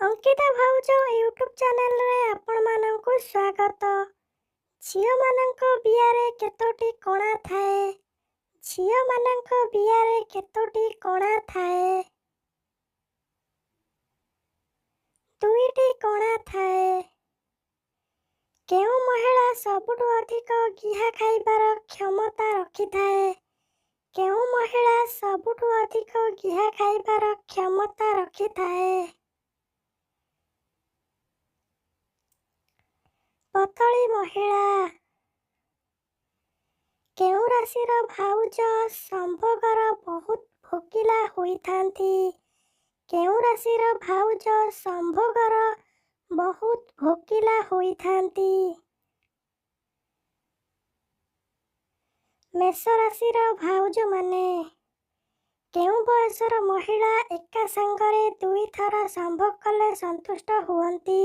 ଅଙ୍କିତା ଭାଉଜ ୟୁଟ୍ୟୁବ୍ ଚ୍ୟାନେଲରେ ଆପଣମାନଙ୍କୁ ସ୍ୱାଗତ। ଝିଅମାନଙ୍କ ବିଆରେ କେତୋଟି କଣା ଥାଏ? ଝିଅମାନଙ୍କ ବିଆରେ କେତୋଟି କଣା ଥାଏ? ଦୁଇଟି କଣା ଥାଏ। କେଉଁ ମହିଳା ସବୁଠୁ ଅଧିକ ଗିହା ଖାଇବାର କ୍ଷମତା ରଖିଥାଏ? କେଉଁ ମହିଳା ସବୁଠୁ ଅଧିକ ଗିହା ଖାଇବାର କ୍ଷମତା ରଖିଥାଏ? ପତଳି ମହିଳା। କେଉଁ ରାଶିର ଭାଉଜ ସମ୍ଭୋଗର ବହୁତ ଭୋକିଲା ହୋଇଥାନ୍ତି? କେଉଁ ରାଶିର ଭାଉଜ ସମ୍ଭୋଗର ବହୁତ ଭୋକିଲା ହୋଇଥାନ୍ତି? ମେଷ ରାଶିର ଭାଉଜମାନେ। କେଉଁ ବୟସର ମହିଳା ଏକା ସାଙ୍ଗରେ ଦୁଇଥର ସମ୍ଭୋଗ କଲେ ସନ୍ତୁଷ୍ଟ ହୁଅନ୍ତି?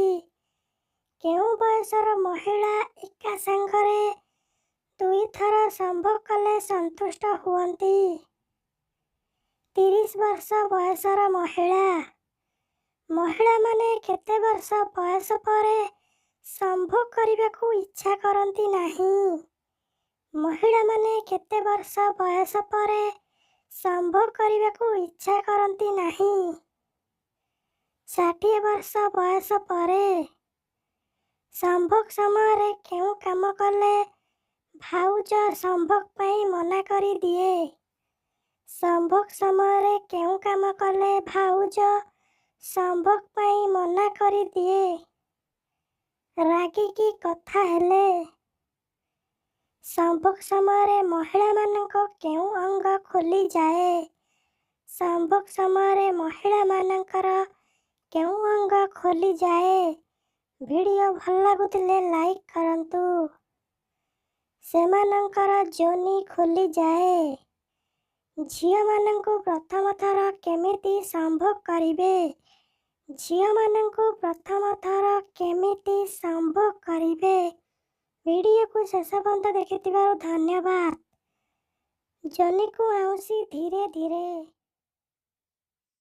କେଉଁ ବୟସର ମହିଳା ଏକା ସାଙ୍ଗରେ ଦୁଇଥର ସମ୍ଭୋଗ କଲେ ସନ୍ତୁଷ୍ଟ ହୁଅନ୍ତି? 30 ବର୍ଷ ବୟସର ମହିଳା। ମହିଳାମାନେ କେତେ ବର୍ଷ ବୟସ ପରେ ସମ୍ଭୋଗ କରିବାକୁ ଇଚ୍ଛା କରନ୍ତି ନାହିଁ? ମହିଳାମାନେ କେତେ ବର୍ଷ ବୟସ ପରେ ସମ୍ଭୋଗ କରିବାକୁ ଇଚ୍ଛା କରନ୍ତି ନାହିଁ? 60 ବର୍ଷ ବୟସ ପରେ। ସମ୍ଭୋଗ ସମୟରେ କେଉଁ କାମ କଲେ ଭାଉଜ ସମ୍ଭୋଗ ପାଇଁ ମନା କରିଦିଏ? ସମ୍ଭୋଗ ସମୟରେ କେଉଁ କାମ କଲେ ଭାଉଜ ସମ୍ଭୋଗ ପାଇଁ ମନା କରିଦିଏ? ରାଗିକି କଥା ହେଲେ। ସମ୍ଭୋଗ ସମୟରେ ମହିଳାମାନଙ୍କ କେଉଁ ଅଙ୍ଗ ଖୋଲିଯାଏ? ସମ୍ଭୋଗ ସମୟରେ ମହିଳାମାନଙ୍କର କେଉଁ ଅଙ୍ଗ ଖୋଲିଯାଏ? ଭିଡ଼ିଓ ଭଲ ଲାଗୁଥିଲେ ଲାଇକ୍ କରନ୍ତୁ। ସେମାନଙ୍କର ଯୋନି ଖୋଲିଯାଏ। ଝିଅମାନଙ୍କୁ ପ୍ରଥମ ଥର କେମିତି ସମ୍ଭୋଗ କରିବେ? ଝିଅମାନଙ୍କୁ ପ୍ରଥମ ଥର କେମିତି ସମ୍ଭୋଗ କରିବେ? ଭିଡ଼ିଓକୁ ଶେଷ ପର୍ଯ୍ୟନ୍ତ ଦେଖିଥିବାରୁ ଧନ୍ୟବାଦ। ଯୋନିକୁ ଆଉଁସି ଧୀରେ ଧୀରେ।